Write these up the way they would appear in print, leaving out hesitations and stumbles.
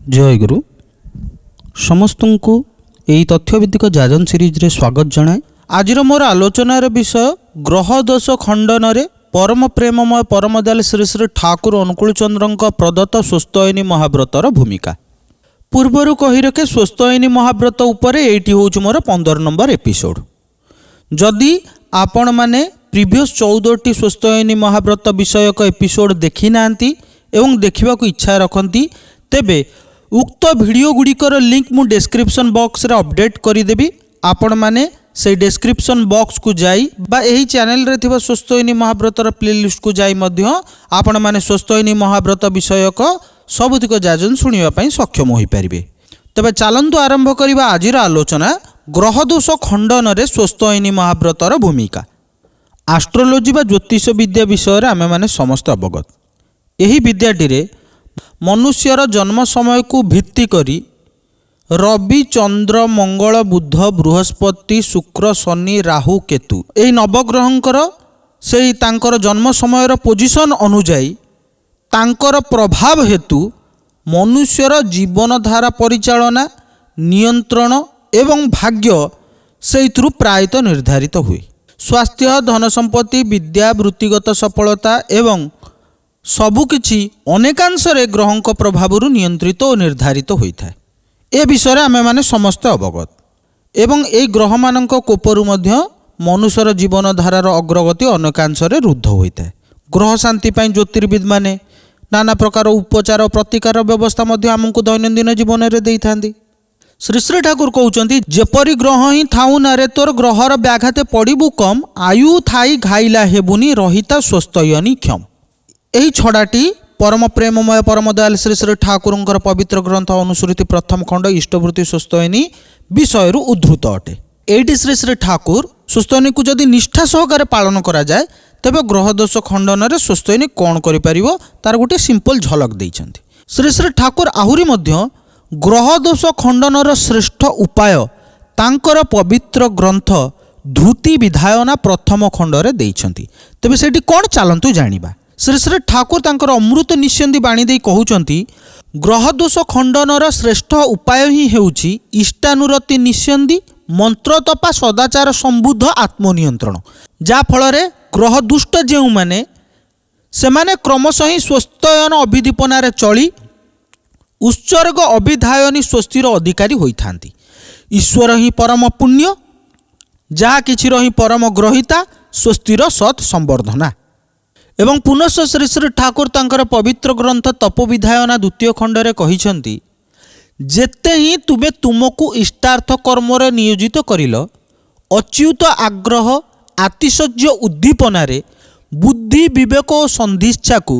ଜୟଗୁରୁ। ସମସ୍ତଙ୍କୁ ଏହି ତଥ୍ୟଭିତ୍ତିକ ଯାଜନ ସିରିଜରେ ସ୍ୱାଗତ ଜଣାଏ। ଆଜିର ମୋର ଆଲୋଚନାର ବିଷୟ ଗ୍ରହ ଦୋଷ ଖଣ୍ଡନରେ ପରମ ପ୍ରେମମୟ ପରମ ଦୟାଲ ଶ୍ରୀ ଶ୍ରୀ ଠାକୁର ଅନୁକୂଳ ଚନ୍ଦ୍ରଙ୍କ ପ୍ରଦତ୍ତ ସ୍ୱସ୍ତୟନୀ ମହାବ୍ରତର ଭୂମିକା। ପୂର୍ବରୁ କହି ରଖେ, ସ୍ୱସ୍ତୟନୀ ମହାବ୍ରତ ଉପରେ ଏଇଟି ହେଉଛି ମୋର 15 ନମ୍ବର ଏପିସୋଡ଼। ଯଦି ଆପଣମାନେ ପ୍ରିଭିୟସ୍ 14ଟି ସ୍ୱସ୍ତୟନୀ ମହାବ୍ରତ ବିଷୟକ ଏପିସୋଡ଼ ଦେଖିନାହାନ୍ତି ଏବଂ ଦେଖିବାକୁ ଇଚ୍ଛା ରଖନ୍ତି, ତେବେ ଉକ୍ତ ଭିଡ଼ିଓ ଗୁଡ଼ିକର ଲିଙ୍କ୍ ମୁଁ ଡେସ୍କ୍ରିପସନ୍ ବକ୍ସରେ ଅପଡ଼େଟ୍ କରିଦେବି। ଆପଣମାନେ ସେଇ ଡେସ୍କ୍ରିପସନ୍ ବକ୍ସକୁ ଯାଇ ବା ଏହି ଚ୍ୟାନେଲରେ ଥିବା ସ୍ୱସ୍ତୟନୀ ମହାବ୍ରତର ପ୍ଲେଲିଷ୍ଟକୁ ଯାଇ ମଧ୍ୟ ଆପଣମାନେ ସ୍ୱସ୍ତୟନୀ ମହାବ୍ରତ ବିଷୟକ ସବୁତିକ ଯାଜନ ଶୁଣିବା ପାଇଁ ସକ୍ଷମ ହୋଇପାରିବେ। ତେବେ ଚାଲନ୍ତୁ ଆରମ୍ଭ କରିବା ଆଜିର ଆଲୋଚନା, ଗ୍ରହଦୋଷ ଖଣ୍ଡନରେ ସ୍ୱସ୍ତୟନୀ ମହାବ୍ରତର ଭୂମିକା। ଆଷ୍ଟ୍ରୋଲୋଜି ବା ଜ୍ୟୋତିଷ ବିଦ୍ୟା ବିଷୟରେ ଆମେମାନେ ସମସ୍ତେ ଅବଗତ। ଏହି ବିଦ୍ୟାଟିରେ ମନୁଷ୍ୟର ଜନ୍ମ ସମୟକୁ ଭିତ୍ତି କରି ରବି, ଚନ୍ଦ୍ର, ମଙ୍ଗଳ, ବୁଧ, ବୃହସ୍ପତି, ଶୁକ୍ର, ଶନି, ରାହୁ, କେତୁ ଏହି ନବଗ୍ରହଙ୍କର ସେଇ ତାଙ୍କର ଜନ୍ମ ସମୟର ପୋଜିସନ୍ ଅନୁଯାୟୀ ତାଙ୍କର ପ୍ରଭାବ ହେତୁ ମନୁଷ୍ୟର ଜୀବନଧାରା ପରିଚାଳନା, ନିୟନ୍ତ୍ରଣ ଏବଂ ଭାଗ୍ୟ ସେଇଥିରୁ ପ୍ରାୟତଃ ନିର୍ଦ୍ଧାରିତ ହୁଏ। ସ୍ୱାସ୍ଥ୍ୟ, ଧନ ସମ୍ପତ୍ତି, ବିଦ୍ୟା, ବୃତ୍ତିଗତ ସଫଳତା ଏବଂ ସବୁକିଛି ଅନେକାଂଶରେ ଗ୍ରହଙ୍କ ପ୍ରଭାବରୁ ନିୟନ୍ତ୍ରିତ ଓ ନିର୍ଦ୍ଧାରିତ ହୋଇଥାଏ। ଏ ବିଷୟରେ ଆମେମାନେ ସମସ୍ତେ ଅବଗତ ଏବଂ ଏହି ଗ୍ରହମାନଙ୍କ କୋପରୁ ମଧ୍ୟ ମନୁଷ୍ୟର ଜୀବନଧାରାର ଅଗ୍ରଗତି ଅନେକାଂଶରେ ରୁଦ୍ଧ ହୋଇଥାଏ। ଗ୍ରହ ଶାନ୍ତି ପାଇଁ ଜ୍ୟୋତିର୍ବିଦମାନେ ନାନା ପ୍ରକାର ଉପଚାର, ପ୍ରତିକାର ବ୍ୟବସ୍ଥା ମଧ୍ୟ ଆମକୁ ଦୈନନ୍ଦିନ ଜୀବନରେ ଦେଇଥାନ୍ତି। ଶ୍ରୀ ଶ୍ରୀ ଠାକୁର କହୁଛନ୍ତି, ଯେପରି ଗ୍ରହ ହିଁ ଥାଉ ନାରେ ତୋର, ଗ୍ରହର ବ୍ୟାଘାତେ ପଡ଼ିବୁ କମ୍, ଆୟୁ ଥାଇ ଘାଇଲା ହେବୁନି, ରହିତା ସ୍ୱସ୍ତୟନୀ କ୍ଷମ। ଏହି ଛଡ଼ାଟି ପରମ ପ୍ରେମମୟ ପରମ ଦୟାଲ ଶ୍ରୀ ଶ୍ରୀ ଠାକୁରଙ୍କର ପବିତ୍ର ଗ୍ରନ୍ଥ ଅନୁସୃତି ପ୍ରଥମ ଖଣ୍ଡ ଇଷ୍ଟବୃତ୍ତି ସ୍ୱସ୍ତୟନୀ ବିଷୟରୁ ଉଦ୍ଧୃତ ଅଟେ। ଏଇଠି ଶ୍ରୀ ଶ୍ରୀ ଠାକୁର ସ୍ୱସ୍ତୟନୀକୁ ଯଦି ନିଷ୍ଠା ସହକାରେ ପାଳନ କରାଯାଏ, ତେବେ ଗ୍ରହ ଦୋଷ ଖଣ୍ଡନରେ ସ୍ୱସ୍ତୟନୀ କ'ଣ କରିପାରିବ, ତାର ଗୋଟିଏ ସିମ୍ପଲ ଝଲକ ଦେଇଛନ୍ତି। ଶ୍ରୀ ଶ୍ରୀ ଠାକୁର ଆହୁରି ମଧ୍ୟ ଗ୍ରହ ଦୋଷ ଖଣ୍ଡନର ଶ୍ରେଷ୍ଠ ଉପାୟ ତାଙ୍କର ପବିତ୍ର ଗ୍ରନ୍ଥ ଧୃତି ବିଧାୟନା ପ୍ରଥମ ଖଣ୍ଡରେ ଦେଇଛନ୍ତି। ତେବେ ସେଇଠି କ'ଣ, ଚାଲନ୍ତୁ ଜାଣିବା। ଶ୍ରୀ ଶ୍ରୀ ଠାକୁର ତାଙ୍କର ଅମୃତ ନିଶ୍ଚନ୍ଦି ବାଣୀ ଦେଇ କହୁଛନ୍ତି, ଗ୍ରହ ଦୋଷ ଖଣ୍ଡନର ଶ୍ରେଷ୍ଠ ଉପାୟ ହିଁ ହେଉଛି ଇଷ୍ଟାନୁରତି ନିଶ୍ଚନ୍ଦି ମନ୍ତ୍ରତପା ସଦାଚାର ସମ୍ବୁଦ୍ଧ ଆତ୍ମନିୟନ୍ତ୍ରଣ, ଯାହାଫଳରେ ଗ୍ରହ ଦୁଷ୍ଟ ଯେଉଁମାନେ, ସେମାନେ କ୍ରମଶଃ ହିଁ ସ୍ୱସ୍ତୟନ ଅଭିଦୀପନାରେ ଚଳି ଉତ୍ସର୍ଗ ଅଭିଧାୟନୀ ସ୍ୱସ୍ତିର ଅଧିକାରୀ ହୋଇଥାନ୍ତି। ଈଶ୍ୱର ହିଁ ପରମ ପୁଣ୍ୟ, ଯାହା କିଛିର ହିଁ ପରମ ଗ୍ରହିତା, ସ୍ୱସ୍ତିର ସତ୍ ସମ୍ବର୍ଦ୍ଧନା। ଏବଂ ପୁନଶ୍ଚ ଶ୍ରୀ ଶ୍ରୀ ଠାକୁର ତାଙ୍କର ପବିତ୍ର ଗ୍ରନ୍ଥ ତପୋବିଧାୟନା ଦ୍ୱିତୀୟ ଖଣ୍ଡରେ କହିଛନ୍ତି, ଯେତେ ହିଁ ତୁମେ ତୁମକୁ ଇଷ୍ଟାର୍ଥ କର୍ମରେ ନିୟୋଜିତ କରିଲ, ଅଚ୍ୟୁତ ଆଗ୍ରହ ଆତିଶଯ୍ୟ ଉଦ୍ଦୀପନାରେ ବୁଦ୍ଧି, ବିବେକ ଓ ସନ୍ଧିଚ୍ଛାକୁ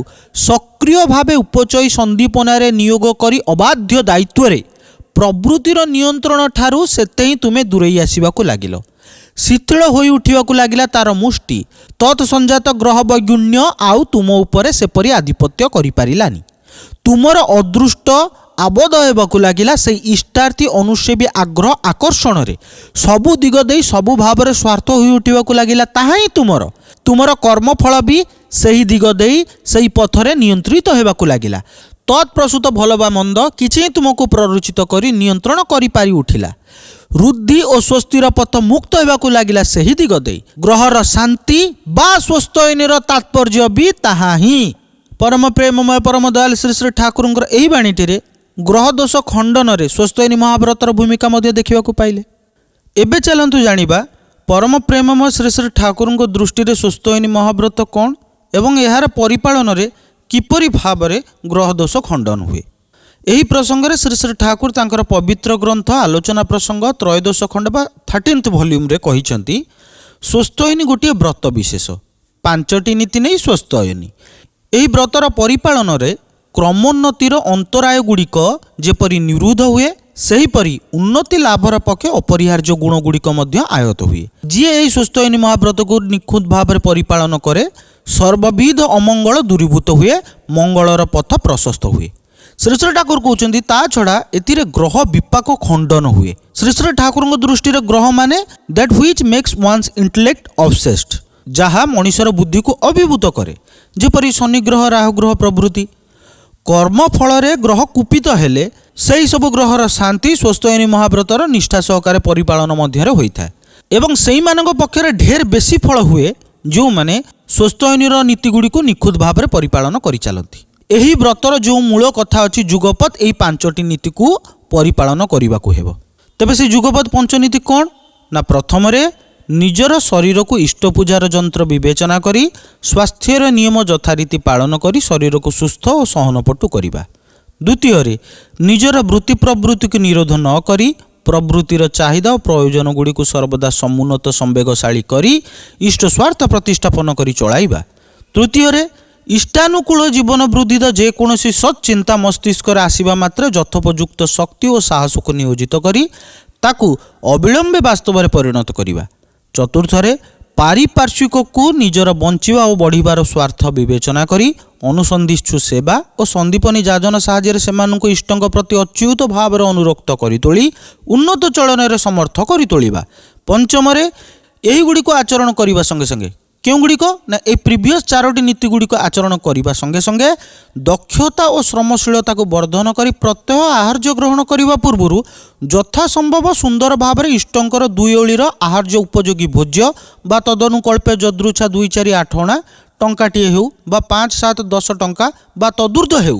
ସକ୍ରିୟ ଭାବେ ଉପଚୟୀ ସନ୍ଦୀପନାରେ ନିୟୋଗ କରି ଅବାଧ୍ୟ ଦାୟିତ୍ୱରେ ପ୍ରବୃତ୍ତିର ନିୟନ୍ତ୍ରଣ ଠାରୁ ସେତେ ହିଁ ତୁମେ ଦୂରେଇ ଆସିବାକୁ ଲାଗିଲ, ଶିଥିଳ ହୋଇ ଉଠିବାକୁ ଲାଗିଲା ତାର ମୁଷ୍ଟି, ତତ୍ ସଞ୍ଜାତ ଗ୍ରହ ବୈଗୁଣ୍ୟ ଆଉ ତୁମ ଉପରେ ସେପରି ଆଧିପତ୍ୟ କରିପାରିଲାନି। ତୁମର ଅଦୃଷ୍ଟ ଆବଦ୍ଧ ହେବାକୁ ଲାଗିଲା ସେଇ ଇଷ୍ଟାର୍ଥୀ ଅନୁସେବୀ ଆଗ୍ରହ ଆକର୍ଷଣରେ। ସବୁ ଦିଗ ଦେଇ ସବୁ ଭାବରେ ସ୍ୱାର୍ଥ ହୋଇ ଉଠିବାକୁ ଲାଗିଲା ତାହା ହିଁ ତୁମର। ତୁମର କର୍ମଫଳ ବି ସେହି ଦିଗ ଦେଇ ସେହି ପଥରେ ନିୟନ୍ତ୍ରିତ ହେବାକୁ ଲାଗିଲା। ତତ୍ପ୍ରସୂତ ଭଲ ବା ମନ୍ଦ କିଛି ହିଁ ତୁମକୁ ପ୍ରରୋଚିତ କରି ନିୟନ୍ତ୍ରଣ କରିପାରି ଉଠିଲା। ରୁଦ୍ଧି ଓ ସ୍ୱସ୍ତିର ପଥ ମୁକ୍ତ ହେବାକୁ ଲାଗିଲା ସେହି ଦିଗ ଦେଇ। ଗ୍ରହର ଶାନ୍ତି ବା ସ୍ୱସ୍ତୟନୀର ତାତ୍ପର୍ଯ୍ୟ ବି ତାହା ହିଁ। ପରମ ପ୍ରେମମୟ ପରମ ଦୟାଲ ଶ୍ରୀ ଶ୍ରୀ ଠାକୁରଙ୍କର ଏହି ବାଣୀଟିରେ ଗ୍ରହ ଦୋଷ ଖଣ୍ଡନରେ ସ୍ୱସ୍ତୟନୀ ମହାବ୍ରତର ଭୂମିକା ମଧ୍ୟ ଦେଖିବାକୁ ପାଇଲେ। ଏବେ ଚାଲନ୍ତୁ ଜାଣିବା, ପରମ ପ୍ରେମମୟ ଶ୍ରୀ ଶ୍ରୀ ଠାକୁରଙ୍କ ଦୃଷ୍ଟିରେ ସ୍ୱସ୍ତୟନୀ ମହାବ୍ରତ କ'ଣ ଏବଂ ଏହାର ପରିପାଳନରେ କିପରି ଭାବରେ ଗ୍ରହ ଦୋଷ ଖଣ୍ଡନ ହୁଏ। ଏହି ପ୍ରସଙ୍ଗରେ ଶ୍ରୀ ଶ୍ରୀ ଠାକୁର ତାଙ୍କର ପବିତ୍ର ଗ୍ରନ୍ଥ ଆଲୋଚନା ପ୍ରସଙ୍ଗ ତ୍ରୟୋଦଶ ଖଣ୍ଡ ବା 13th ଭଲ୍ୟୁମ୍ରେ କହିଛନ୍ତି, ସ୍ୱସ୍ତୟନୀ ଗୋଟିଏ ବ୍ରତ ବିଶେଷ। ପାଞ୍ଚଟି ନୀତି ନେଇ ସ୍ୱସ୍ତୟନୀ। ଏହି ବ୍ରତର ପରିପାଳନରେ କ୍ରମୋନ୍ନତିର ଅନ୍ତରାୟ ଗୁଡ଼ିକ ଯେପରି ନିରୁଦ୍ଧ ହୁଏ, ସେହିପରି ଉନ୍ନତି ଲାଭର ପକ୍ଷେ ଅପରିହାର୍ଯ୍ୟ ଗୁଣ ଗୁଡ଼ିକ ମଧ୍ୟ ଆୟତ ହୁଏ। ଯିଏ ଏହି ସ୍ୱସ୍ତୟନୀ ମହାବ୍ରତକୁ ନିଖୁତ ଭାବରେ ପରିପାଳନ କରେ, ସର୍ବବିଧ ଅମଙ୍ଗଳ ଦୂରୀଭୂତ ହୁଏ, ମଙ୍ଗଳର ପଥ ପ୍ରଶସ୍ତ ହୁଏ। ଶ୍ରୀ ଶ୍ରୀ ଠାକୁର କହୁଛନ୍ତି, ତା ଛଡ଼ା ଏଥିରେ ଗ୍ରହ ବିପାକ ଖଣ୍ଡନ ହୁଏ। ଶ୍ରୀ ଶ୍ରୀ ଠାକୁରଙ୍କ ଦୃଷ୍ଟିରେ ଗ୍ରହ ମାନେ that which makes one's intellect obsessed, ଯାହା ମଣିଷର ବୁଦ୍ଧିକୁ ଅଭିଭୂତ କରେ, ଯେପରି ଶନି ଗ୍ରହ, ରାହୁ ଗ୍ରହ ପ୍ରଭୃତି। କର୍ମଫଳରେ ଗ୍ରହ କୁପିତ ହେଲେ ସେହି ସବୁ ଗ୍ରହର ଶାନ୍ତି ସ୍ୱସ୍ତୟନୀ ମହାବ୍ରତର ନିଷ୍ଠା ସହକାରେ ପରିପାଳନ ମଧ୍ୟରେ ହୋଇଥାଏ ଏବଂ ସେଇମାନଙ୍କ ପକ୍ଷରେ ଢେର ବେଶୀ ଫଳ ହୁଏ ଯେଉଁମାନେ ସ୍ୱସ୍ତୟନୀର ନୀତିଗୁଡ଼ିକୁ ନିଖୁତ ଭାବରେ ପରିପାଳନ କରିଚାଲନ୍ତି। ଏହି ବ୍ରତର ଯେଉଁ ମୂଳ କଥା ଅଛି ଯୁଗପତ୍ ଏହି ପାଞ୍ଚଟି ନୀତିକୁ ପରିପାଳନ କରିବାକୁ ହେବ। ତେବେ ସେ ଯୁଗପତ୍ ପଞ୍ଚନୀତି କ'ଣ ନା, ପ୍ରଥମରେ ନିଜର ଶରୀରକୁ ଇଷ୍ଟପୂଜାର ଯନ୍ତ୍ର ବିବେଚନା କରି ସ୍ୱାସ୍ଥ୍ୟର ନିୟମ ଯଥାରୀତି ପାଳନ କରି ଶରୀରକୁ ସୁସ୍ଥ ଓ ସହନପଟୁ କରିବା। ଦ୍ୱିତୀୟରେ ନିଜର ବୃତ୍ତି ପ୍ରବୃତ୍ତିକୁ ନିରୋଧ ନ କରି ପ୍ରବୃତ୍ତିର ଚାହିଦା ଓ ପ୍ରୟୋଜନ ଗୁଡ଼ିକୁ ସର୍ବଦା ସମୁନ୍ନତ ସମ୍ବେଗଶାଳୀ କରି ଇଷ୍ଟ ସ୍ୱାର୍ଥ ପ୍ରତିଷ୍ଠାପନ କରି ଚଳାଇବା। ତୃତୀୟରେ ଇଷ୍ଟାନୁକୂଳ ଜୀବନ ବୃଦ୍ଧିର ଯେକୌଣସି ସତ୍ ଚିନ୍ତା ମସ୍ତିଷ୍କରେ ଆସିବା ମାତ୍ରେ ଯଥୋପଯୁକ୍ତ ଶକ୍ତି ଓ ସାହସକୁ ନିୟୋଜିତ କରି ତାକୁ ଅବିଳମ୍ବେ ବାସ୍ତବରେ ପରିଣତ କରିବା। ଚତୁର୍ଥରେ ପାରିପାର୍ଶ୍ୱିକକୁ ନିଜର ବଞ୍ଚିବା ଓ ବଢ଼ିବାର ସ୍ୱାର୍ଥ ବିବେଚନା କରି ଅନୁସନ୍ଧିତ୍ସୁ ସେବା ଓ ସନ୍ଦୀପନୀ ଯାଜନ ସାହାଯ୍ୟରେ ସେମାନଙ୍କୁ ଇଷ୍ଟଙ୍କ ପ୍ରତି ଅଚ୍ୟୁତ ଭାବରେ ଅନୁରକ୍ତ କରି ତୋଳି ଉନ୍ନତ ଚଳନରେ ସମର୍ଥ କରି ତୋଳିବା। ପଞ୍ଚମରେ ଏହିଗୁଡ଼ିକୁ ଆଚରଣ କରିବା ସଙ୍ଗେ ସଙ୍ଗେ କେଉଁଗୁଡ଼ିକ ନା ଏଇ ପ୍ରିଭିୟସ୍ ଚାରୋଟି ନୀତିଗୁଡ଼ିକ ଆଚରଣ କରିବା ସଙ୍ଗେ ସଙ୍ଗେ ଦକ୍ଷତା ଓ ଶ୍ରମଶୀଳତାକୁ ବର୍ଦ୍ଧନ କରି ପ୍ରତ୍ୟହ ଆହାର୍ଯ୍ୟ ଗ୍ରହଣ କରିବା ପୂର୍ବରୁ ଯଥାସମ୍ଭବ ସୁନ୍ଦର ଭାବରେ ଇଷ୍ଟଙ୍କର ଦୁଇ ଓଳିର ଆହାର୍ଯ୍ୟ ଉପଯୋଗୀ ଭୋଜ୍ୟ ବା ତଦନୁକଳ୍ପେ ଯଦୃଚ୍ଛା 2 4 8 ଅଣା ଟଙ୍କାଟିଏ ହେଉ ବା 5 7 10 ଟଙ୍କା ବା ତଦୁର୍ଦ୍ଧ ହେଉ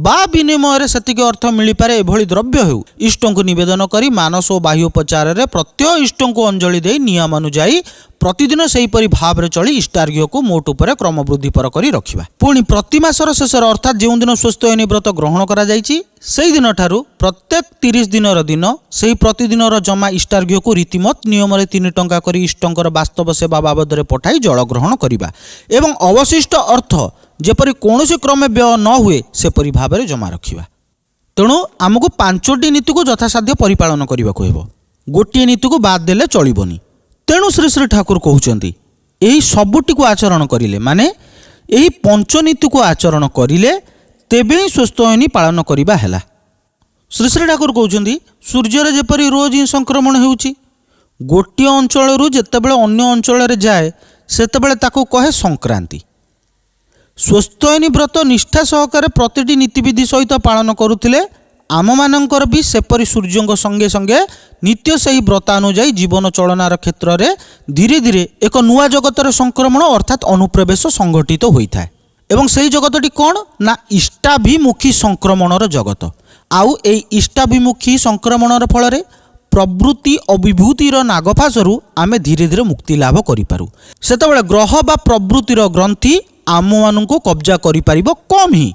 ବା ବିନିମୟରେ ସେତିକି ଅର୍ଥ ମିଳିପାରେ ଏଭଳି ଦ୍ରବ୍ୟ ହେଉ ଇଷ୍ଟଙ୍କୁ ନିବେଦନ କରି ମାନସ ଓ ବାହ୍ୟୋପଚାରରେ ପ୍ରତ୍ୟହ ଇଷ୍ଟଙ୍କୁ ଅଞ୍ଜଳି ଦେଇ ନିୟମାନୁଯାୟୀ ପ୍ରତିଦିନ ସେହିପରି ଭାବରେ ଚଳି ଇଷ୍ଟାର୍ଘ୍ୟକୁ ମୋଟ ଉପରେ କ୍ରମବୃଦ୍ଧି ପର କରି ରଖିବା। ପୁଣି ପ୍ରତି ମାସର ଶେଷରେ ଅର୍ଥାତ୍ ଯେଉଁଦିନ ସ୍ୱସ୍ତୟନୀ ବ୍ରତ ଗ୍ରହଣ କରାଯାଇଛି ସେଇଦିନଠାରୁ ପ୍ରତ୍ୟେକ 30 ଦିନର ଦିନ ସେହି ପ୍ରତିଦିନର ଜମା ଇଷ୍ଟାର୍ଘ୍ୟକୁ ରୀତିମତ ନିୟମରେ 3 ଟଙ୍କା କରି ଇଷ୍ଟଙ୍କର ବାସ୍ତବ ସେବା ବାବଦରେ ପଠାଇ ଜଳ ଗ୍ରହଣ କରିବା ଏବଂ ଅବଶିଷ୍ଟ ଅର୍ଥ ଯେପରି କୌଣସି କ୍ରମେ ବ୍ୟୟ ନ ହୁଏ ସେପରି ଭାବରେ ଜମା ରଖିବା। ତେଣୁ ଆମକୁ 5ଟି ନୀତିକୁ ଯଥାସାଧ୍ୟ ପରିପାଳନ କରିବାକୁ ହେବ, ଗୋଟିଏ ନୀତିକୁ ବାଦ ଦେଲେ ଚଳିବନି। ତେଣୁ ଶ୍ରୀ ଶ୍ରୀ ଠାକୁର କହୁଛନ୍ତି ଏହି ସବୁଟିକୁ ଆଚରଣ କରିଲେ, ମାନେ ଏହି ପଞ୍ଚନୀତିକୁ ଆଚରଣ କରିଲେ ତେବେ ହିଁ ସ୍ୱସ୍ତୟନୀ ପାଳନ କରିବା ହେଲା। ଶ୍ରୀ ଶ୍ରୀ ଠାକୁର କହୁଛନ୍ତି ସୂର୍ଯ୍ୟରେ ଯେପରି ରୋଜ ହିଁ ସଂକ୍ରମଣ ହେଉଛି, ଗୋଟିଏ ଅଞ୍ଚଳରୁ ଯେତେବେଳେ ଅନ୍ୟ ଅଞ୍ଚଳରେ ଯାଏ ସେତେବେଳେ ତାକୁ କହେ ସଂକ୍ରାନ୍ତି। ସ୍ୱସ୍ତୟନୀ ବ୍ରତ ନିଷ୍ଠା ସହକାରେ ପ୍ରତିଟି ନୀତିବିଧି ସହିତ ପାଳନ କରୁଥିଲେ ଆମମାନଙ୍କର ବି ସେପରି ସୂର୍ଯ୍ୟଙ୍କ ସଙ୍ଗେ ସଙ୍ଗେ ନିତ୍ୟ ସେହି ବ୍ରତାନୁଯାୟୀ ଜୀବନ ଚଳନାର କ୍ଷେତ୍ରରେ ଧୀରେ ଧୀରେ ଏକ ନୂଆ ଜଗତର ସଂକ୍ରମଣ ଅର୍ଥାତ୍ ଅନୁପ୍ରବେଶ ସଂଘଟିତ ହୋଇଥାଏ। ଏବଂ ସେହି ଜଗତଟି କ'ଣ ନା ଇଷ୍ଟାଭିମୁଖୀ ସଂକ୍ରମଣର ଜଗତ। ଆଉ ଏଇ ଇଷ୍ଟାଭିମୁଖୀ ସଂକ୍ରମଣର ଫଳରେ ପ୍ରବୃତ୍ତି ଅବିଭୂତିର ନାଗଫାସରୁ ଆମେ ଧୀରେ ଧୀରେ ମୁକ୍ତି ଲାଭ କରିପାରୁ। ସେତେବେଳେ ଗ୍ରହ ବା ପ୍ରବୃତ୍ତିର ଗ୍ରନ୍ଥି ଆମମାନଙ୍କୁ କବ୍ଜା କରିପାରିବ କମ୍ ହିଁ।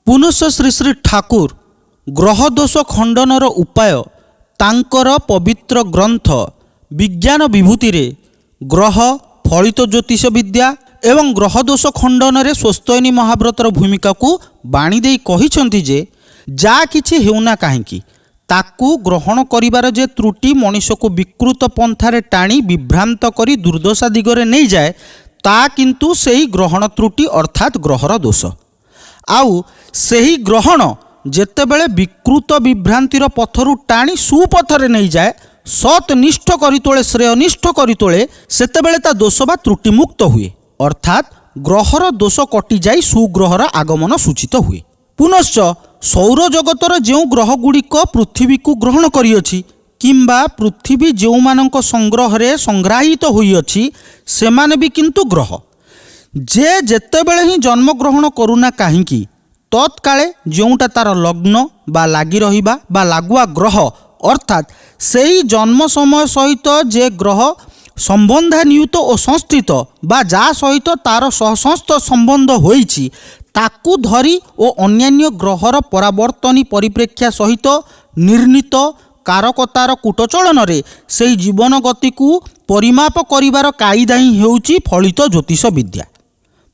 ପୁନଶ୍ଚ ଶ୍ରୀ ଶ୍ରୀ ଠାକୁର ଗ୍ରହ ଦୋଷ ଖଣ୍ଡନର ଉପାୟ ତାଙ୍କର ପବିତ୍ର ଗ୍ରନ୍ଥ ବିଜ୍ଞାନ ବିଭୂତିରେ ଗ୍ରହ ଫଳିତ ଜ୍ୟୋତିଷ ବିଦ୍ୟା ଏବଂ ଗ୍ରହ ଦୋଷ ଖଣ୍ଡନରେ ସ୍ୱସ୍ତୟନୀ ମହାବ୍ରତର ଭୂମିକାକୁ ବାଣି ଦେଇ କହିଛନ୍ତି ଯେ ଯାହା କିଛି ହେଉନା କାହିଁକି ତାକୁ ଗ୍ରହଣ କରିବାର ଯେ ତ୍ରୁଟି ମଣିଷକୁ ବିକୃତ ପନ୍ଥାରେ ଟାଣି ବିଭ୍ରାନ୍ତ କରି ଦୁର୍ଦ୍ଦଶା ଦିଗରେ ନେଇଯାଏ ତା କିନ୍ତୁ ସେହି ଗ୍ରହଣ ତ୍ରୁଟି ଅର୍ଥାତ୍ ଗ୍ରହର ଦୋଷ। ଆଉ ସେହି ଗ୍ରହଣ ଯେତେବେଳେ ବିକୃତ ବିଭ୍ରାନ୍ତିର ପଥରୁ ଟାଣି ସୁପଥରେ ନେଇଯାଏ, ସତ୍ ନିଷ୍ଠ କରିତୋଳେ, ଶ୍ରେୟନିଷ୍ଠ କରିତୋଳେ, ସେତେବେଳେ ତା ଦୋଷ ବା ତ୍ରୁଟିମୁକ୍ତ ହୁଏ, ଅର୍ଥାତ୍ ଗ୍ରହର ଦୋଷ କଟିଯାଇ ସୁଗ୍ରହର ଆଗମନ ସୂଚିତ ହୁଏ। ପୁନଶ୍ଚ ସୌରଜଗତର ଯେଉଁ ଗ୍ରହଗୁଡ଼ିକ ପୃଥିବୀକୁ ଗ୍ରହଣ କରିଅଛି କିମ୍ବା ପୃଥିବୀ ଯେଉଁମାନଙ୍କ ସଂଗ୍ରହରେ ସଂଗ୍ରାହିତ ହୋଇଅଛି ସେମାନେ ବି କିନ୍ତୁ ଗ୍ରହ। ଯେ ଯେତେବେଳେ ହିଁ ଜନ୍ମଗ୍ରହଣ କରୁନା କାହିଁକି ତତ୍କାଳେ ଯେଉଁଟା ତାର ଲଗ୍ନ ବା ଲାଗି ରହିବା ବା ଲାଗୁଆ ଗ୍ରହ, ଅର୍ଥାତ୍ ସେଇ ଜନ୍ମ ସମୟ ସହିତ ଯେ ଗ୍ରହ ସମ୍ବନ୍ଧାନ୍ୱିତ ଓ ସଂସ୍ଥିତ ବା ଯାହା ସହିତ ତାର ସହସଂସ୍ଥ ସମ୍ବନ୍ଧ ହୋଇଛି ତାକୁ ଧରି ଓ ଅନ୍ୟାନ୍ୟ ଗ୍ରହର ପରାବର୍ତ୍ତନୀ ପରିପ୍ରେକ୍ଷା ସହିତ ନିର୍ଣ୍ଣିତ କାରକତାର କୂଟଚଳନରେ ସେଇ ଜୀବନ ଗତିକୁ ପରିମାପ କରିବାର କାଇଦା ହିଁ ହେଉଛି ଫଳିତ ଜ୍ୟୋତିଷ ବିଦ୍ୟା।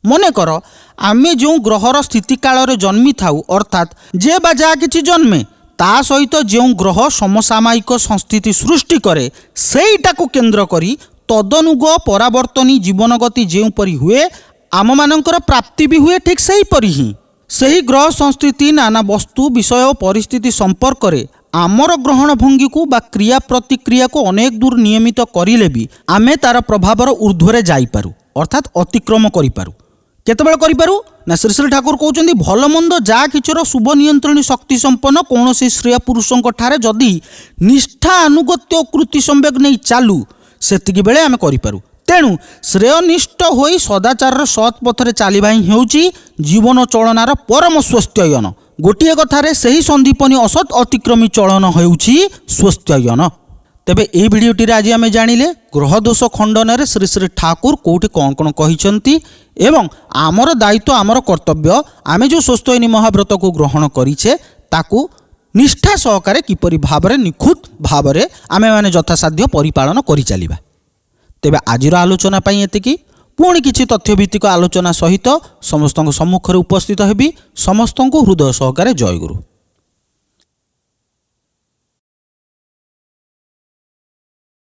ମନେକର ଆମେ ଯେଉଁ ଗ୍ରହର ସ୍ଥିତିକାଳରେ ଜନ୍ମିଥାଉ, ଅର୍ଥାତ୍ ଯେ ବା ଯାହା କିଛି ଜନ୍ମେ ତା ସହିତ ଯେଉଁ ଗ୍ରହ ସମସାମୟିକ ସଂସ୍ଥିତି ସୃଷ୍ଟି କରେ ସେଇଟାକୁ କେନ୍ଦ୍ର କରି ତଦନୁଗ ପରାବର୍ତ୍ତନୀ ଜୀବନଗତି ଯେଉଁପରି ହୁଏ ଆମମାନଙ୍କର ପ୍ରାପ୍ତି ବି ହୁଏ ଠିକ୍ ସେହିପରି ହିଁ। ସେହି ଗ୍ରହ ସଂସ୍ଥିତି ନାନା ବସ୍ତୁ ବିଷୟ ଓ ପରିସ୍ଥିତି ସମ୍ପର୍କରେ ଆମର ଗ୍ରହଣ ଭଙ୍ଗୀକୁ ବା କ୍ରିୟା ପ୍ରତିକ୍ରିୟାକୁ ଅନେକ ଦୂର ନିୟମିତ କରିଲେ ବି ଆମେ ତାର ପ୍ରଭାବର ଊର୍ଦ୍ଧ୍ୱରେ ଯାଇପାରୁ, ଅର୍ଥାତ୍ ଅତିକ୍ରମ କରିପାରୁ। କେତେବେଳେ କରିପାରୁ ନା, ଶ୍ରୀ ଶ୍ରୀ ଠାକୁର କହୁଛନ୍ତି, ଭଲ ମନ୍ଦ ଯାହା କିଛିର ଶୁଭ ନିୟନ୍ତ୍ରଣୀ ଶକ୍ତି ସମ୍ପନ୍ନ କୌଣସି ଶ୍ରେୟ ପୁରୁଷଙ୍କ ଠାରେ ଯଦି ନିଷ୍ଠା, ଆନୁଗତ୍ୟ, କୃତି ସମ୍ୟକ ନେଇ ଚାଲୁ, ସେତିକି ବେଳେ ଆମେ କରିପାରୁ। ତେଣୁ ଶ୍ରେୟନିଷ୍ଠ ହୋଇ ସଦାଚାରର ସତ୍ ପଥରେ ଚାଲିବା ହିଁ ହେଉଛି ଜୀବନ ଚଳନାର ପରମ ସ୍ୱସ୍ତ୍ୟୟନ। ଗୋଟିଏ କଥାରେ ସେହି ସନ୍ଦୀପନୀ ଅସତ୍ ଅତିକ୍ରମୀ ଚଳନ ହେଉଛି ସ୍ୱସ୍ତ୍ୟୟନ। ତେବେ ଏହି ଭିଡ଼ିଓଟିରେ ଆଜି ଆମେ ଜାଣିଲେ ଗ୍ରହ ଦୋଷ ଖଣ୍ଡନରେ ଶ୍ରୀ ଶ୍ରୀ ଠାକୁର କେଉଁଠି କ'ଣ କ'ଣ କହିଛନ୍ତି ଏବଂ ଆମର ଦାୟିତ୍ୱ, ଆମର କର୍ତ୍ତବ୍ୟ, ଆମେ ଯେଉଁ ସ୍ୱସ୍ତୟନୀ ମହାବ୍ରତକୁ ଗ୍ରହଣ କରିଛେ ତାକୁ ନିଷ୍ଠା ସହକାରେ କିପରି ଭାବରେ, ନିଖୁତ ଭାବରେ ଆମେମାନେ ଯଥାସାଧ୍ୟ ପରିପାଳନ କରିଚାଲିବା। ତେବେ ଆଜିର ଆଲୋଚନା ପାଇଁ ଏତିକି। ପୁଣି କିଛି ତଥ୍ୟଭିତ୍ତିକ ଆଲୋଚନା ସହିତ ସମସ୍ତଙ୍କ ସମ୍ମୁଖରେ ଉପସ୍ଥିତ ହେବି। ସମସ୍ତଙ୍କୁ ହୃଦୟ ସହକାରେ ଜୟଗୁରୁ।